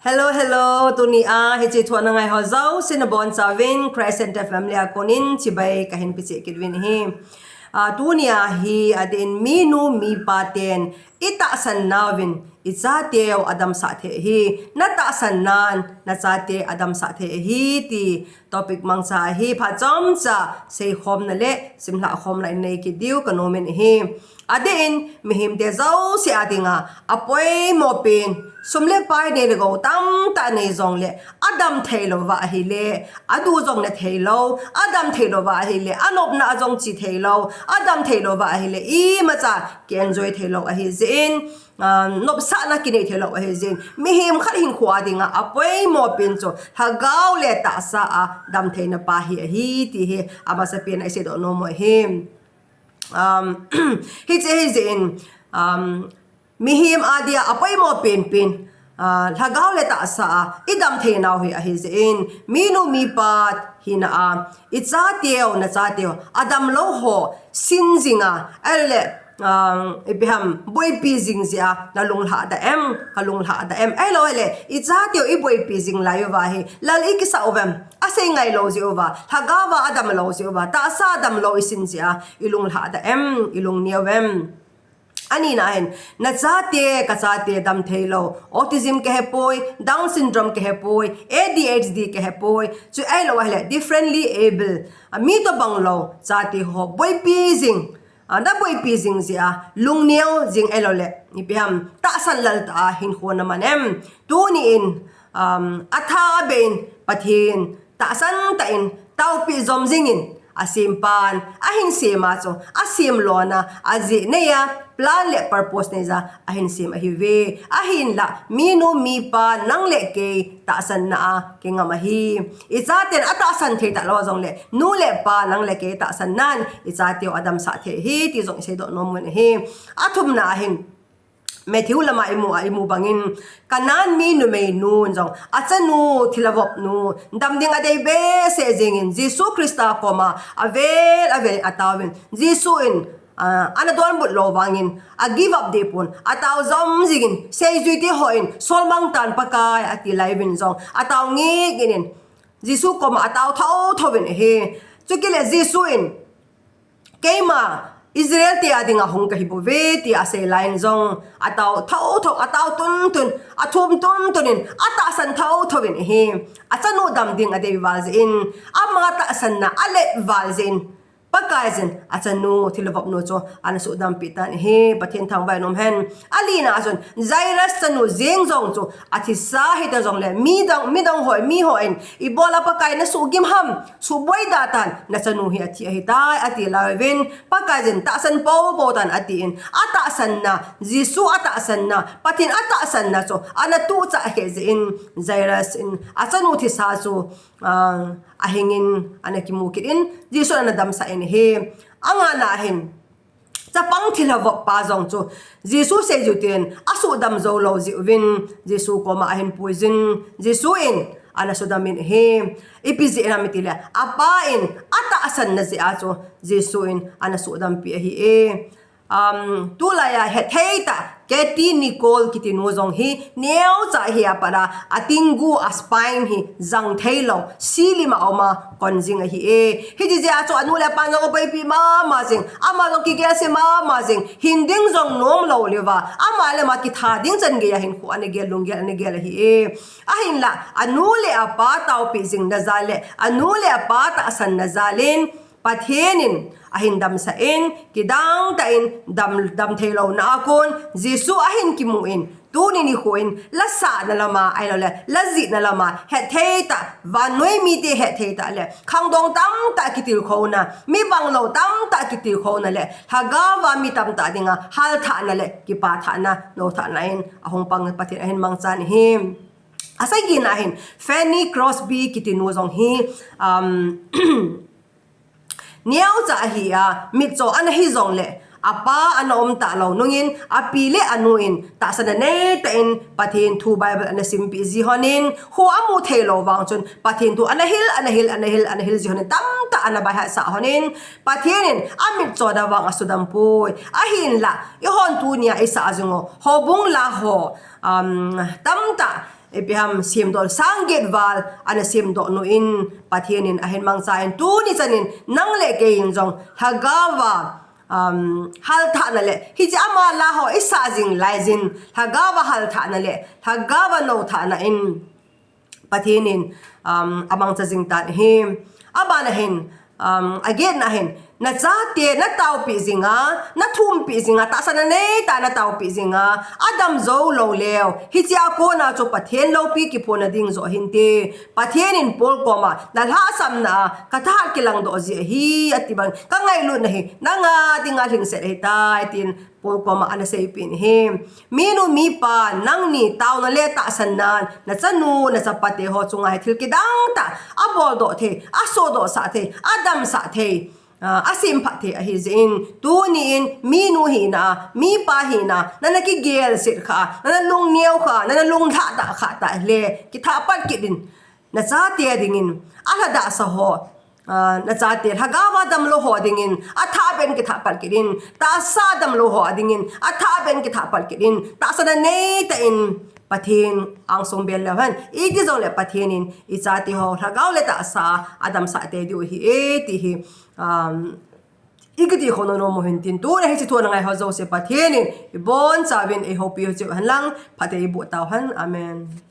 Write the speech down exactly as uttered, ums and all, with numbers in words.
Hello, hello. Tuni a hiche thu ana ngai ho jouse nabonchauvin Christ Center family a konin chibai kahin pe cheh kit uvin ahi. Ah, tuni a hi adeh in minu mipa ten itahsan nauvin ichateu adamsah thei ahi. Natahsan nan nachate adamsah thei ahi ti topic mangcha ahi. Phat chomcha seikhomna le simlhah khomna inei kit diu kanomin ahi. Adeh in mihemte jouse a dinga apoimo pen, sum le pai nei le gou tamtah nei jongle, adam theilouva ahile, adu jong ne theilou, adam theilouva ahile, anopna a jong che theilou, adam theilouva ahile, imacha ki enjoy theilou ahi jeh in, ah, nopsahna kinei theilou ahi jeh in, mihem khat hinkho a dinga apoimo pen chu lhagao le tahsa a damtheina pa hi ahi ti hi amasapen a iseidoh nom u ahi. Um, hiche hi jeh in, um, mihem a dia apoimo penpen, ah, lhagao le tahsa a idamtheinau hi ahi jeh in, minu mipa hina a ichateu nachateu adamlou ho sin jinga, ahile, um, ipi ham boipi jing jeh a nalunglhah da em, kalunglhah da em? Ahilou le ichateu iboipi jing lai uva hi lal ikisah uvem? Asei ngailou jeh uva, lhagao va adamlou jeh uva, tahsa damlou isin jeh a ilunglhah da em, ilungneo em? Anina hin, nachate kachate damtheilou, autism kahepoi, Down syndrome kahepoi, A D H D kahepoi, chu ahilou ahile differently able, ah, mi tobanglou chate ho boipi jing, ah, naboipi jing jeh a lungneo jing ahilou le, ipi ham tahsan lal tah a hinkho naman em? Tuni in, um, atha abeh in Pathen tahsan tah in taopeh jom jingin asempan ahin sem a chu, asem lona ajeh nei a, plan le purpose nei jeh a ahin sem ahiuve. Ahinla minu mipa nang le kei tahsanna a kingam ahi. Ichaten atahsan thei talou jongle, nu le pa nang le kei tahsan nan ichateu adamsah thei ahi ti jong iseidoh nom uvin ahi. Athumna ahin, Matthew lama imu a, imu bangin, Canaan mi numeinun jong achanu thilhavop nu dam ding adei behseh jengin Jesu Christa koma avel avel in ataovin, Jesu in, ah, ana donbut lou vangin a give up dehpon, atao jom jingin, seijuite hon, Solmang tan Pakai, ati lai uvin jong atao ngigin in, Jesu koma atao thotho uvin ahi. Chukit le Jesu in, Keima Israel te a dinga hung kahibouve, tia asei laiyin jong atao thotho, atao tuntun, athum tuntunin, atahsan thotho uvin ahi. Achanu dam ding adei val jeh in, ama tahsanna alet val jeh in, Pakaiyin achanu thilhavop nu chu ana suhdampi tan ahi. Pathen thangvah in umhen. Alina a chun, Jairus chanu jeng jong chu athisa hita jongle, midang, midang hon, mi hon, ibola Pakai nasuhgim ham, suhboi da tan, nachanu hi athi ahitai, ati laiyuvin, Pakaiyin tahsan poupou tan atin, atahsanna, Jesu atahsanna, Pathen atahsanna chu ana tuhchah kheh jeh in, Jairus in achanu thisa chu, ah, ahingin ana kimu kit in, Jesun ana damsah in ahi. Angana hin, Chapang thilhavop pa jong chu Jesu seijui ten asuhdam jou lou jeh uvin, Jesu koma ahin puiyin, Jesu in ana suhdam in ahi. Ipi jeh ham itile, apa in atahsanna jeh a chu Jesu in ana suhdampi ahi e. Um, tulaiya hethei tah, Katie Nichols kiti nu jong hi, neocha hi apat a, atinggu a spine hi jang theilou, silim a um a kon jing ahi e. Hiti jeh a chu anu le apa jong aboipi mama jing, ama jong kigelse mama jing, hin ding jong nom lou leuva, ama le ama kitha ding chan geiya hinkho ana gel, lunggel ana gel ahi e. Ahinla, anu le apa taopi jingna jal le, anu le apa tahsanna jal in, Pathen in ahin damsah in, kidang tah in dam, dam theilouna a kon, Jesu ahin kimu in, tuni nikho in, lasahna lama, ahilouleh, lajihna lama, hethei tah, vannoi mite hethei tah le, khangdong tamtah kitilkhouna, mi banglou tamtah kitilkhouna le, lhagao va mi tamtah dinga, halthahna le, kipathahna, nothahna in, ahung pang Pathen ahin mangchan ahi. Asagina hin, Fanny Crosby kiti nu jong hi, um, neocha ahi a, mitcho ana hi jongle, apa ana um talou nungin, api le anu in, tahsanna neitah in, Pathen thu Bible ana simpi ji lhonin, kho amu theilou vang chun, Pathen thu ana hil, ana hil, ana hil, ana hil ji lhonin, tamtah ana baihetsah lhonin, Pathen in amitcho na vang asudam poi. Ahinla, eihon tunia isah jing u, houbung la ho, um, tamtah, Ipi ham, semdoh sang get val ana semdoh nu in Pathen in ahin mangcha in, tuni chan in nang le kei in jong lhagao a, um, halthahna le, hiche ama la ho isah jing lai jin, lhagao a halthahna le lhagao a nothahna in Pathen in, um, amangcha jing tan ahi. Abana hin, um, agetna hin, nachate nataopi jinga, nathumpi jinga, tahsa nanei tah nataopi jinga, adam jou lou leu, hiche a kona chu Pathen loupi kiphonna ding joh hinte. Pathen in Paul koma nalhahsamna a katha kilangdoh ji ahi, ati bang, kangailutna hi nanga dinga lhingset ahitai, tin Paul koma ana seipeh in ahi. Minu mipa, nangni taona le tahsannan, nachanu, nachapate ho chunga hi thil kidang tah, aboldoh thei, asodohsah thei, adamsah thei, ah, asemphat thei ahi jeh in, tuni in minu hina, mipa hina, nana kigelset kha, nana lungneo kha, nana lunglhahdah kha tah le, kithahpat kit in, nachate dingin, alhadahsa ho, ah, nachate lhagao a damlou ho dingin, athahbeh in kithahpat kit in, tahsa damlou ho dingin, athahbeh in kithahpat kit in, tahsa nanei tah in Pathen angsung bel leu hen, iti jongle Pathen in ichate ho lhagao le tahsa a adamsah tei diu ahi e, ti hi, um, ikiti khom nom u hin tin, tuni hiche thu ana ngai ho jouse Pathen in ibonchauvin eihoupi u cheh hen lang, phatthei eiboh tau hen. Amen.